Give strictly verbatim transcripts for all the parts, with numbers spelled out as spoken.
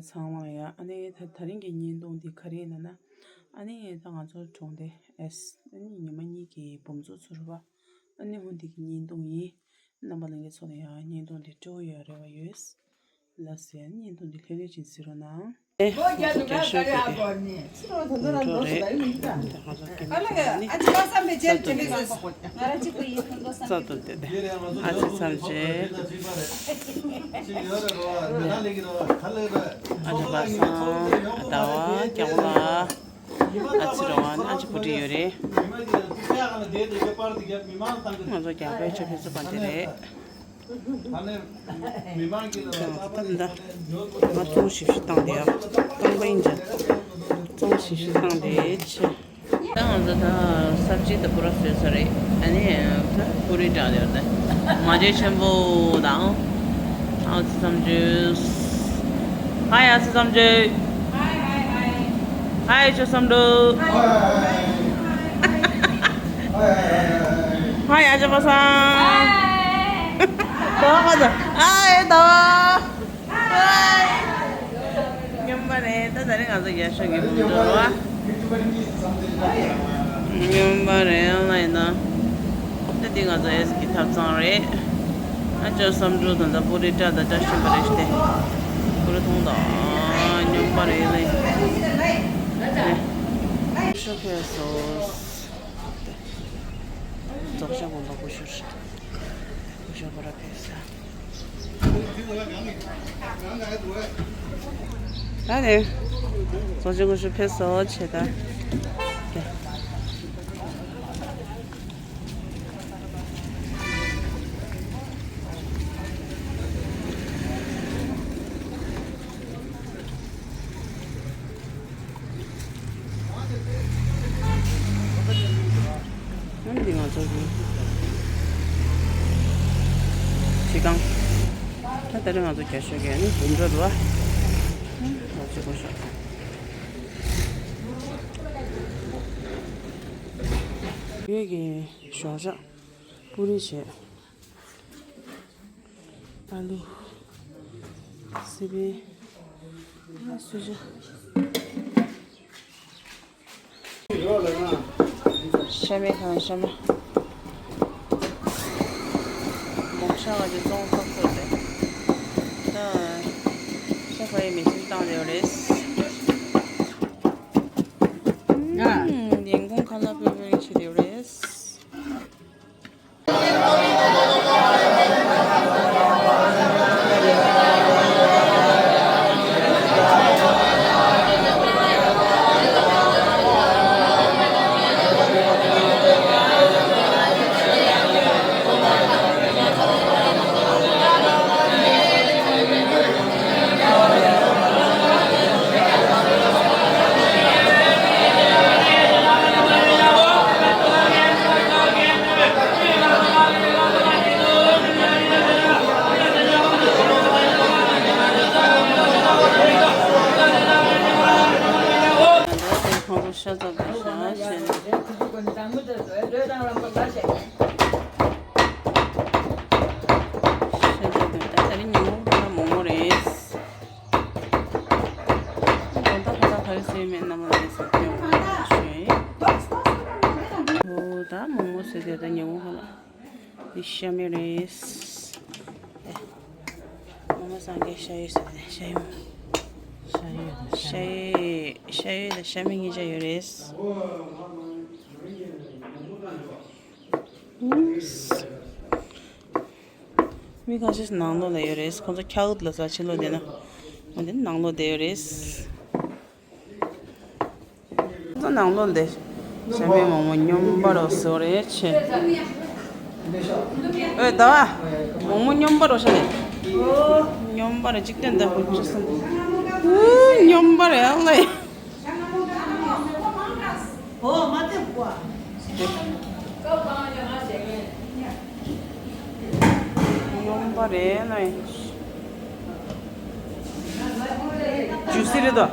ཚང་མ་ཡ། ཨ་ནི་ད་ད་རིང་གི་བརྙན་ཐུང་འདི་ག་རེ་ཡིན་ན། ཨ་ནི་ད་ང་ཚོ་གྲོང་སྡེ་ཨེས་ཨ་ནི་ཉི་མ་གཉིས་ཀྱི་འབུམ་ཚོགས་ཚུར་བ། ཨ་ནི་འོ་འདི་གི་བརྙན་ཐུང་ཡིན། རྣམ་པ་ལྷན་རྒྱས་ཚོ་ལ་ཡང་བརྙན་ཐུང་འདི་སྤྲོ་བོ་ཡོད་རེ་བ་ཡོད། ལགས་སེ། བརྙན་ཐུང་འདི་ལྷོད་ལྷོད་ཅིག་གཟིགས་རོགས་གནང་། ཨེ། ང་ཚོ་རྒྱ་ཤོད་དེ་དེ་འགྲོ་རེད། ད་ང་ཚོ་སྐྱེ་དམན་ཚོ་ནི་ས་དུ་དེ་དེ། ཨ་ཙི་ཚང་ཅེ། ཨ་ཅི་བ་སང་ཟླ་བ་རྒྱག་ལ། ཨ་ཙི་རོང་ཨ་ཅི་བུ་འདྲི་ཡོད་རེད། ང་ཚོ་རྒྱག་པའི་ཆོས་ཕེ་ཚོ་པ་འདི་རེད། ད་ལྟ་ང་ཚོང་ཞིབ་ཞིབ་བཏང་དེ་ཡ། རྐང་པ་ཡིན་ཅིང་ཚོང་ཞིབ་ཞིབ་བཏང་དེ་ཆེ། ད་ང་ཚོ་ད་སབ་ཇི་ད་པུ་ར་བཟོས་ཚར་རེད། ཨ་ནི་ད་པུ་རི་འདྲ་ཡོད་དེ། མ་བརྗེད་ཆེན་པོ་དང་། ཨ་ཙི་བསམ་རྒྱུས། ཧའི་ཨ་ཙི་བསམ་རྒྱུས། ཧའི་ཨ་ཅོ་བསམ་འགྲུབ། ཧའི་ཨ་ཅོ་པ་སང་། ཟླ་བ་ག་ཚོད། ཨའི་ཟླ་བ། ཧའི། སྨྱོན་པ་རེད། ད་ད་རིང་ང་ཚོ་རྒྱ་ཤོད་ཀྱི་འགྲོ་བ། སྨྱོན་པ་རེད་ལ་ཡིན་ན། ད་འདི་ང་ཚོ་ཨེས་ཀྱི་ཐབ་ཚང་རེད། ཨ་ཅོ་བསམ་འགྲུབ་དང་ད་པུ་རི་སྐྲ་དང་སྐྲ་ཤད་པ་རེད་ཤི་སྟེ། པུ་རི་ཐུང་དང་། སྨྱོན་པ་རེད་ལ་ཡིན། ཤོ་ཕེ་སོ། རྫོགས་བྱང་དགོན་པ་སྐུ་ཞབས་སྐུ་ཞབས་པ་ར་ཕེབས་ས། ད་ནི་རྫོགས་བྱང་སྐུ་ཞབས་ཕེབས་སོ་བྱེད་ད། ཨ་ནི་འདི་ང་ཚོ་གི་ཁྲིད་ཁང་། ད་ལྟ་རེ་ང་ཚོ་རྒྱ་ཤོད་ཀྱི་ཨ་ནི་འབུམ་འགྲོ་འདུག་ཨ། ང་ཚོ་གོ་ཤོག་ཡོད་ཀྱི་ཞོགས་ཇ་པུ་རི་བྱས། ཨ་ལུ། སི་པན། ཨ་སུ་ཇ། ཤ་མེད་གང་ཤ་མེད། མོག་ཤ་བ་དེ་བཙོང་ཐག་ཆོད་རེད། ད་ཤ་ཁ་ཡི་མེ་ཤིན་བཏང་ཡོད་རེད། ཨ། ཡིན་གོང་ཁ་ལག་པོས་བྱེད་ཡོད་རེད། ཁོང་ཚོ་ཤ་ཚ་པོ་ཤ་བྱས་ནས། ཤ་ཚ་པོ་ད་ད་རིང་ཉིན་མོ་ཁོ་ན་མོག་མོག་རེད། དགོང་དག་ཁ་ལག་ག་རེ་བཟོས་མེད་རྣམ་པ་ལ་ཡིན་ཟེར་ཐོན་ཡོང་བ་ཞུ་ཡིན། འོ་ད་མོག་མོག་ཟེར་དེ་ད་ཉིན་མོ་ཁ་ལག་འདི་ཤ་མེད་རེད། ཨེ། མོག་མོག་སང་གེ་ཤ་ཡོད་ཟེར་ནས་ཤ་ཡོད། ཤ་ཡོད་དང་ཤ་ཤ་ཡོད་ཤ་ཡོད་དང་ཤ་མེད་གཉིས་ཆ་ཡོད་རེད། ཨུམ། མི་ཁ་ཤས་ནང་ལོགས་ལ་ཡོད་རེད། ཁོང་ཚོ་འཁྱག་ལ་ས་ཕྱི་ལོགས་བསྡད་ན། འོན་ཏེ་ནང་ལོགས་བསྡད་ཡོད་རེད། ཁོང་ཚོ་ནང་ལོགས་བསྡད། ཤ་མེད་མོག་མོག་སྨྱོན་པ་རོ་ཟོ་རེད་ཆེ། ཨོའི་ཟླ་བ། མོག་མོག་སྨྱོན་པ་རོ་ཤ་ནས། སྨྱོན་པ་རོ་གཅིག་སྟོན་ད་ཁོ་ཅི་སོང་། ཨུ་སྨྱོན་པ་རེད་ཨ་ལེ། ཨོ་མ་དེ་བ། སྨྱོན་པ་རེད་ལ། ཇུ་སི་རེད་དོ།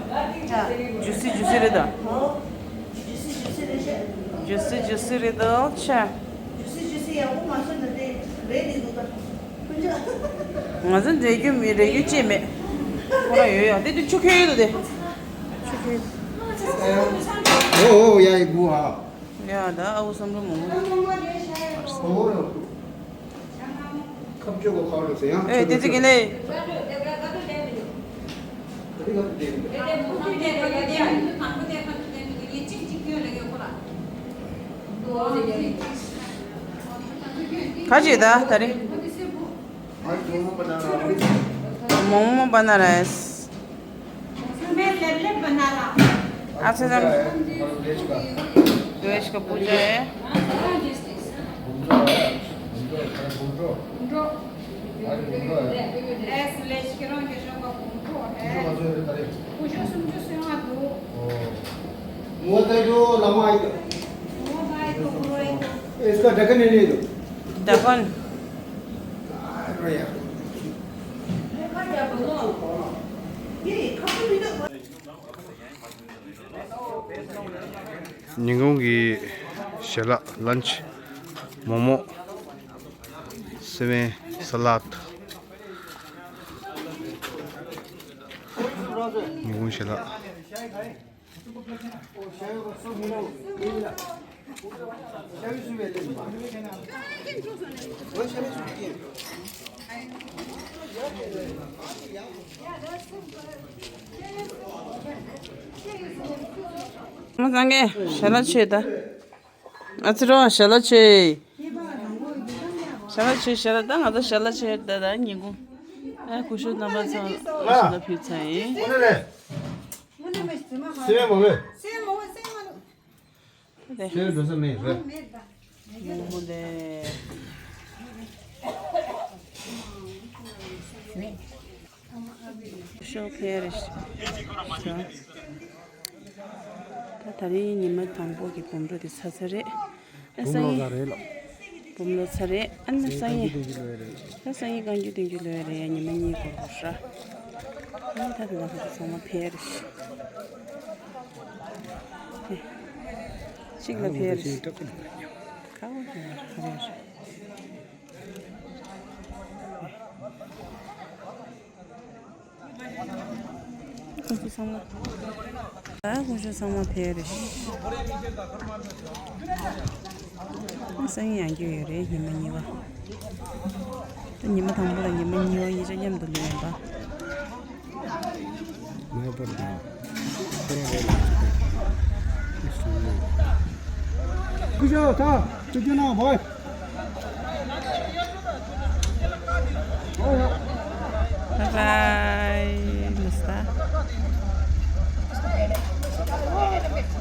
ཇུ་སི་ཇུ་སི་རེད་དོ། ཇུ་སི་ཇུ་སི་རེད་དོ་ཆ། ང་ཚོ་འདྲེ་རྒྱུ་མི་རེ་རྒྱུ་ཅེས་མེད། ཁོ་རང་ཡོད་ཡ། དེ་དུས་ཆུ་ཁྱེར་ཡོད་དོ་དེ། ཆུ་ཁྱེར་ཡོད། ཨོ་ཨོ་ཡ་ཡི་བུ་ཨ། ཡ་ད་ཨ་བུ་བསམ་བློ་མང་པོ། ཨོ་ཨོ། ཁབ་ཆུ་གོ་ཁ་ལོ་ཟེར་ཡང་། ཨེ་དེ་ཚིག་གི་ལེ། ག་ཅི་ད་ད་རེ། मोमो बनारस। मैं लल्ले बनारस। अच्छा, हम वेज का। वेज का पूजा है। इसका ढक्कन नहीं, नहीं दो। ढक्कन। अरे यार। ཉིན་གུང་གི་ཞལ་ལག་lunch། མོག་མོག་སེ་བན་ས་ལད། ཉིན་གུང་ཞལ་ལག་མ་སང་གེ་ཞལ་ལག་མཆོད་ད། ཨ་ཙི་རོ་ཞལ་ལག་མཆོད། ཞལ་ལག་མཆོད་ཞལ་ལག་ད་ང་ཚོ་ཞལ་ལག་མཆོད་ད་ད་ཉིན་གུང་། ཨ་སྐུ་ཞབས་རྣམ་པ་ཚོ་ཞལ་ལག་ཕུལ་ཚར་ཡིན། སེམས་མང་ལོས། ཁྱེད་འགྲོ་ས་མེད་རེད། མོག་མོག་དེ། ཤོག་ཕེ་རེ་ཤོག་ད་ད་རིང་ཉི་མ་དང་པོ་གི་འབུམ་རོ་དེ་ཚར་ཚར་རེད། ཨ་སང་ཉིན་འབུམ་ལོ་ཚར་རེད། ཨ་ན་སང་ཉིན། ད་སང་ཉིན་རྐང་རྒྱུ་སྟོན་རྒྱུ་ལོས་རེད། ཉི་མ་གཉིས་འགོར་འགོར་ཤག་ཨ་ད་ད་ད་ཚང་མ་ཕེ་རེ་ཤོག་གཅིག་ལ་ཕེབས། ཁ་བོ་ཧ་རེ་རེ། ཁོང་ཚོ་ཚང་མ། ད་ཁོང་ཚོ་ཚང་མ་ཕེབས་རེ། སང་ཉིན་ཡང་རྒྱུ་ཡོད་རེད། ཉི་མ་གཉིས་པ། ད་ཉི་མ་དང་པོ་དང་ཉི་མ་གཉིས་པ་གཉིས་ཆ་མཉམ་དུ་ལུས་ཡིན་པ། Bye bye, Musta.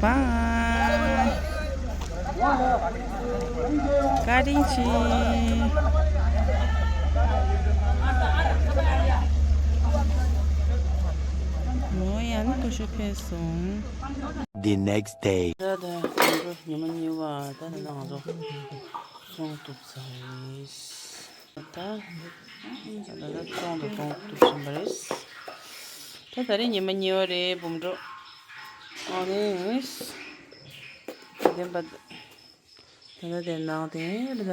Bye. བཀའ་དྲིན་ཆེ། མོ་ཡང་ནི་ཀུ་ཤུ་ཕེབས་སོང་། The next day. ད་ད་ང་ཚོ་ཉི་མ་གཉིས་པ་ད་ད་ང་ཚོ་སོང་ཐུབ་ཚར་རེད། ད་ད་ད་ཙོང་དུ་གཏོང་ཐུབ་བཞིན་པ་རེད། ད་ད་རེས་ཉི་མ་གཉིས་པ་རེད། འབུམ་འགྲོ་ཨ་ནི་བདེན་པ། ད་ལྟ་དེ་ནང་དེ་རེད་ད།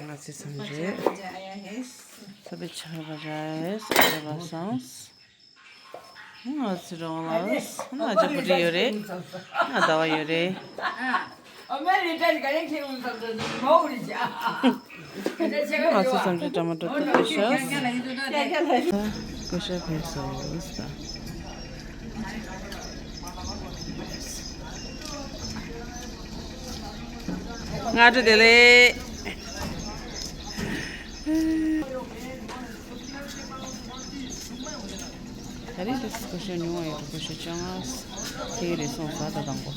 ང་ཚོའི་མཚམས་རེད། ཚ་བའི་ཆར་པ་རེད། ཨ་རེ་བ་སངས། ང་ཚོའི་རོང་ལ་ང་ཅག་པུ་ཏི་ཡོད་རེད། ང་ཟླ་བ་ཡོད་རེད། ང་ཚོའི་མཚམས་རེད། ཀྲ་མ་ཏྲ་ཏུ་ཏུ་ཤ། ཀུ་ཤ་ཕེབས་སོང་། སྔ་དྲོ་བདེ་ལེགས། ད་རེས་དེ་སྐུ་ཞབས་ཉུང་བ་ཡོད་དོ། སྐུ་ཞབས་བཅོ་ལྔ་དེ་རེད་སོང་ཟ་ད་དང་པོ།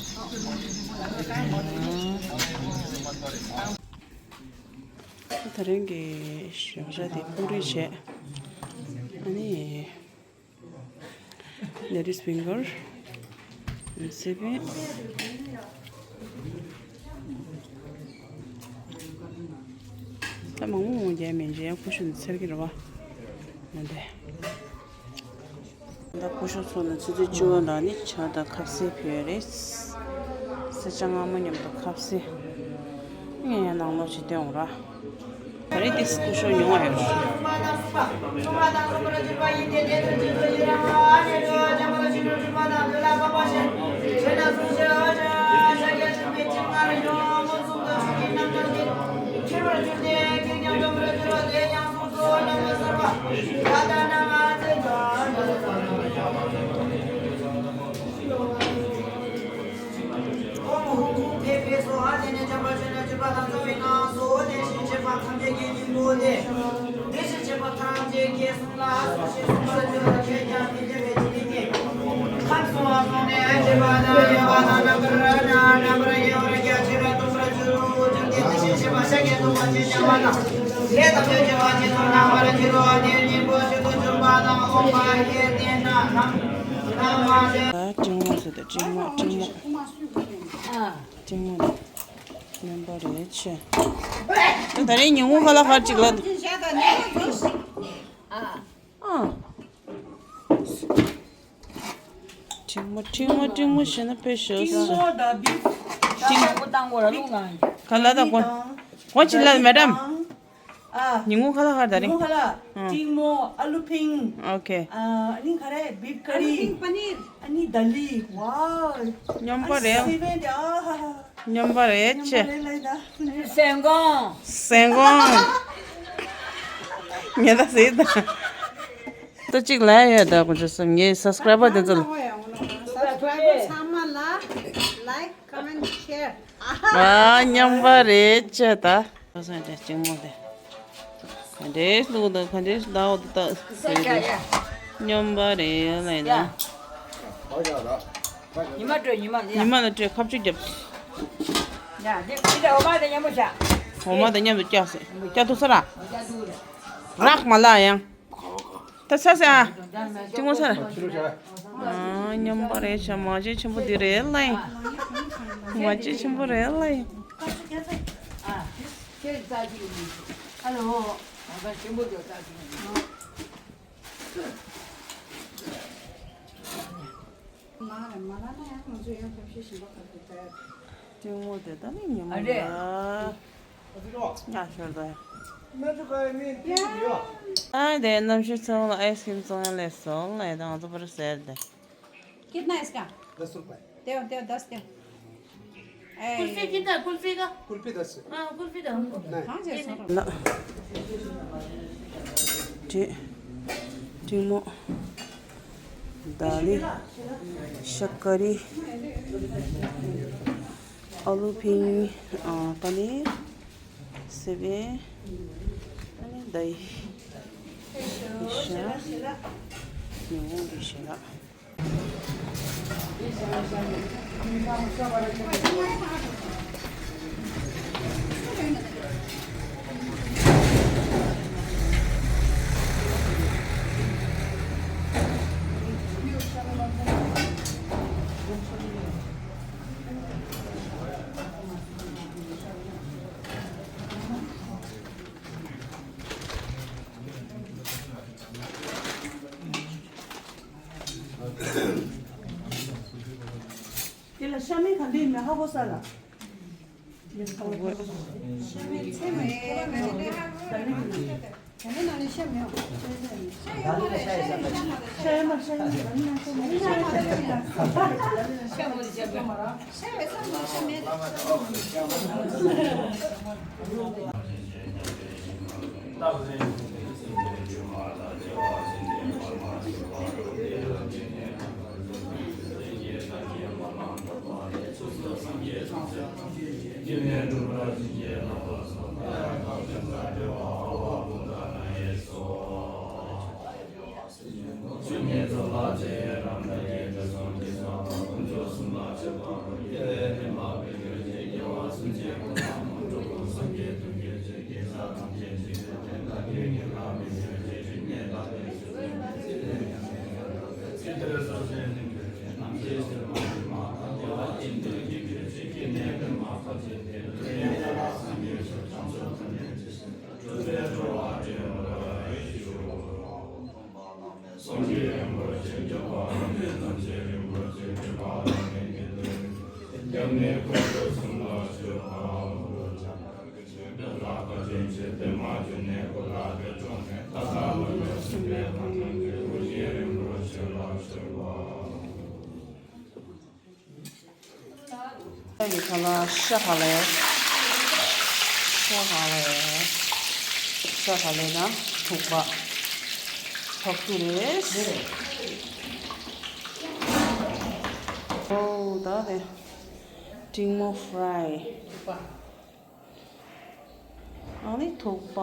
ད་རིང་གི་ཞོགས་ཇ་དེ་པུ་རི་བྱས། ཨ་ནི། Ladies finger, seven. ད་མང་མང་རྒྱག་མིན་རྗེས་ཡང་ཀུ་ཤུ་ནི་འཚེར་གྱི་རེད་བ། མ་འདས། ད་ཀུ་ཤུ་ཚོ་ནི་ཆུ་ཚོད་བཅུ་པ་ལ་ནི་ཇ་དང་ཁ་ཟས་ཕུལ་ཡོད་རེད། སེར་སྐྱ་མངར་མོ་མཉམ་དུ་ཁ་ཟས། ངས་ཡང་ནང་ལོགས་ཅིག་སྟོན་འོང་ར། ད་རེས་དེ་སྐུ་ཞབས་ཉུང་བ་ཡོད་རེད། ཨོཾ་ཧཱུྃ་ཧཱུྃ་ཕཊ་ཕཊ་སྭཱ་ཧཱ། དེ་ནས་འཇམ་དཔལ་ཆོས་རྣམས་སྤྱོད་པ་དང་། རྩ་བའི་སྔགས་སོ། དེ་བཞིན་གཤེགས་པ་ཐམས་ཅད་ཀྱི་སྙིང་པོ་སྟེ། དེ་བཞིན་གཤེགས་པ་ཐམས་ཅད་ཀྱིས་གསུངས་ལ་སོགས་ཞེས་གསུངས་པར་འགྱུར་རོ། ཁྱེད་ཀྱང་དེ་སྦྱར་བའི་བྱིན་གྱིས་ཁམས་གསུམ་ལ་སོགས་ནས་བྱེད་པ་དང་ཡོད་པ་དང་། རྣམ་པར་རྣམ་པར་རྒྱལ་བར་རྒྱ་ཆེར་སྟོན་པར་འགྱུར་རོ། བཅོམ་ལྡན་དེ་བཞིན་གཤེགས་པ་ཤཱཀྱའི་ཐུབ་པ་ཆེན་ཞེས་བྱ་བ་དང་། ལས་ཐམས་ཅད་བྱེད་པ་ཆེན་པོར་སྣང་བར་འགྱུར་རོ། དེའི་སྙིང་པོ་ཆོས་སྐུ་འབྱུང་བ་དང་། ཨོཾ་ཨཱཿཧེ་ཏེ་ན་ན་མ་ཏེ། ཨ། ཀྲིང་མོ་ཟེར་ཏེ། ཀྲིང་མོ། ཀྲིང་མོ། ཀྲིང་མོ་དེ་ཉམས་པ་རེད་ཆེ། ད་རེས་ཉིན་གུང་ཁ་ལག་ཁར་ཅིག་ལ། ཨ། ཀྲིང་མོ། ཀྲིང་མོ། ཀྲིང་མོ་བྱས་ན་དཔེ་ཞོ་ཀྲིང་མོ་ཟེར། དང་བིབ། ཀྲིང་མོ་བཏང་གོ་ར་ལུང་ན། ཁ་ལག་དང་གོ། གོ་ཅི་ལ་མེ་ཌམ། ཨ། ཉིན་གུང་ཁ་ལག་ཁར་ད་རེས། ཉིན་གུང་ཁ་ལག་ཨ། ཀྲིང་མོ། ཨ་ལུ་ཕིང་། ཨོ་ཁེ། ཨ། ཨ་ནི་ག་རེ། བིབ་ཀ་རི། ཨ་ལུ་ཕིང་པ་ནིར། ཨ་ནི་དཱ་ལི། ཝའོ། ཉམས་པ་རེད། ཨ་ནི་སི་བན་དེ། ཨ་ཧ་ཧ། ཉམས་པ་རེད་ཆེ། ཉམས་པ་རེད་ལབ་ད། སེང་གོང་། སེང་གོང་། ངས་ད་ཟེར་ད། ད་གཅིག་ལ་ཡོད་ད། དགུ་བཅུ་གསུམ། ངའི་སབ་སི་ཀ་རའི་བར་དེ་ཚོ་ལ། སབ་སི་ཀ་རའི་བར་ཚང་མ་ལ་ལའིཀ། ཀོ་མེན་ཊི། ཤེར། ཨ། ཉམས་པ་རེད་ཆེ་ད། ཁ་སང་དེ་གཅིག་མོ་དེ། ག་འདྲས་བླུགས་དང་། ག་འདྲས་ལྡག་འདུག་ད་ཟེར་ཏེ། ཉམས་པ་རེད་ལབ་ཡིན་ན། ཉི་མ་སྤྲོད། ཉི་མ་ལ། ཉི་མ་ལ་སྤྲོད། ཁ་གཅུས་རྒྱབ། ཡ། འདི་འདི་འདྲ་འོ་མ་དང་མཉམ་པོ་བྱ། འོ་མ་དང་མཉམ་དུ་བཀྱག་ཟེར། བཀྱག་ཐུབ་ས་ར། རག་མ་ལ་ཡང་། ད་ས་ས། ཅི་ངོ་ས་ར། ཨ། ཉམས་པ་རེད་ཤག། མ་བྱན་ཆེན་པོ་འདི་རེད་ལབ་ཡིན། མ་བྱན་ཆེན་པོ་རེད་ལབ་ཡིན། ཨ་ལོ། མ་རེད། མ་ལ་ན་ཡང་ང་ཚོ་ཡང་ཐབས་ཤེས་གཞན་པ་ག་རེ་རེད། ལྟད་མོ་དེ་ད་ནི་ཉིན་མོ་ཨ་རེད། ལ་ཉག་ཤོར་ད། ཨ། དེ་གནམ་གཤིས་ཚང་ལ་ཨའི་སི་ཀྲིམ་བཙོང་ཡ་སླེབས་སོང་ལབ་ཡ། ད་ང་ཚོ་པར་ཟེར་དེ། कितना है इसका? दस रुपए। दो दो दस दो। ए। कुल्फी कितना है? कुल्फी का? कुल्फी दस है। हाँ, कुल्फी दो हमको। नहीं। कहाँ से सौ रुपए? ལ། དེ། ཀྲིང་མོ། དཱ་ལི། ཤ་ཀ་རི། ཨ་ལུ་ཕིང་། ཨ། པ་ནིར། སེ་བན། ཨ་ནི་དཱ་ཧི། ཤ། ཉིན་གུང་གི་ཞལ་ལག། དེ་ལ་ཤ་མེད་ག་འདྲ་ཡིན་མིན་ཧ་གོ་ས་ལ། ཤ་མེད་ཚད་མ་ཡིན་ཁོ་རང་མེད་ནས་ཧ་གོ་ཡ། ད་ནི་ནང་ནས་ཤ་མེད་འོ། ཤ་ཡོད་མ་རེད། ཤ་ཡོད་མ་རེད། ཤ་ཡོད་མ་རེད། ཤ་ཡོད་མ་རེད། ཤ་མེད། སངས་རྒྱས་རིན་པོ་ཆེ་མགྱོགས་པ་ལམ་འདས་ཐམས་ཅད་རིན་པོ་ཆེ་སྤྲུལ་པ་རང་གི་དགེ་འདུན། སྐྱབས་གནས་དཀོན་མཆོག་ ཡི་ཁ་ལ་ཤ་ཁ་ལས། ཤ་ཁ་ལས། ཤ་ཁ་ལས་ན་ཐུག་པ། ཐོག་ཏུ་རེད། ཨོ་ད་རེད། ཏིང་མོ་ཕ་རའི། ཨ་ནི་ཐུག་པ།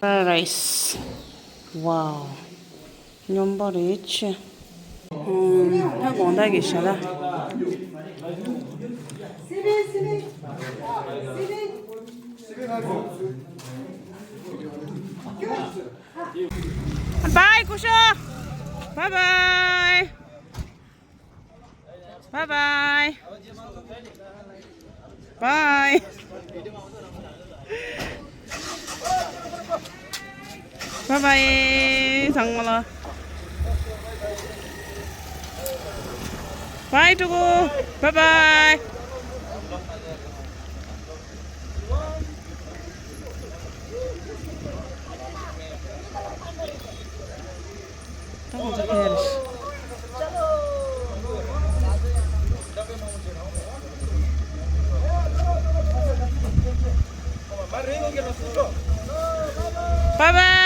ཕ་རའི་རའི་སི། ཝའོ། སྙོམས་པོ་རེད་ཆེ། ཨུམ། ད་དགོང་དག་གི་ཞལ་ལག་བྷའི་སྐུ་ཞབས། བྷའི་བྷའི། བྷའི་བྷའི། བྷའི། བྷའི་བྷའི། ཚང་མ་ལ། བྷའི་ཕྲུ་གུ། བྷའི་བྷའི། ད་ཁོང་ཚོ་ཕེབས་རེད། བྷའི་བྷའི།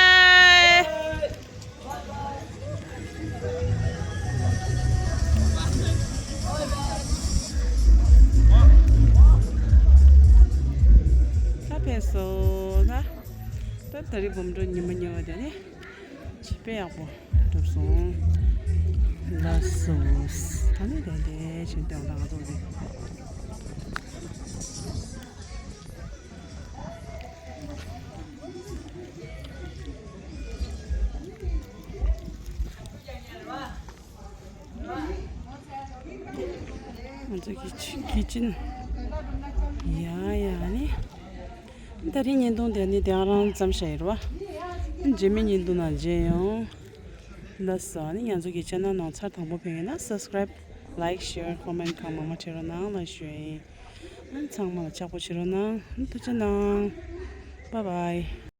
ད་ཕེབས་སོང་ད། ད་ད་རེས་སྒོམ་འགྲོ་ཉི་མ་ཉལ་བ་དེ་ནི། ཆེས་དཔེ་ཡག་པོ་གྲུབ་སོང་། ལགས་སོ། ད་ནི་དེ་འདྲའི་བྱེད་སྟངས་དང་ང་ཚོ་འདི། ང་ཚོ་གི་ཆི་ཁི་ཅིན། ཡ་ཡ་ནི། ད་རིང་བརྙན་ཐུང་དེ་ནི་དེ་རང་ཙམ་བྱས་ཡོད་རེད་བ། རྗེས་མའི་བརྙན་ཐུང་ནང་མཇལ་ཡོང་། ལགས་སོ། ཨ་ནི་ང་ཚོ་གི་ཆེ་ནལ་ནང་ཚར་དང་པོ་ཕེབས་ཡོད་ན་སབ་སི་ཀ་རའིབ། ལའིག་ཤེར་ཀོ་མེན་ཊི་གང་མང་མང་བྱེད་རོགས་གནང་ལ་ཞུ་ཡིན། ཨ་ནི་ཚང་མ་ལ་ཆགས་པོ་བྱེད་རོགས་གནང་། ཨ་ནི་ཐུགས་རྗེ་གནང་། བྷའི་བྷའི།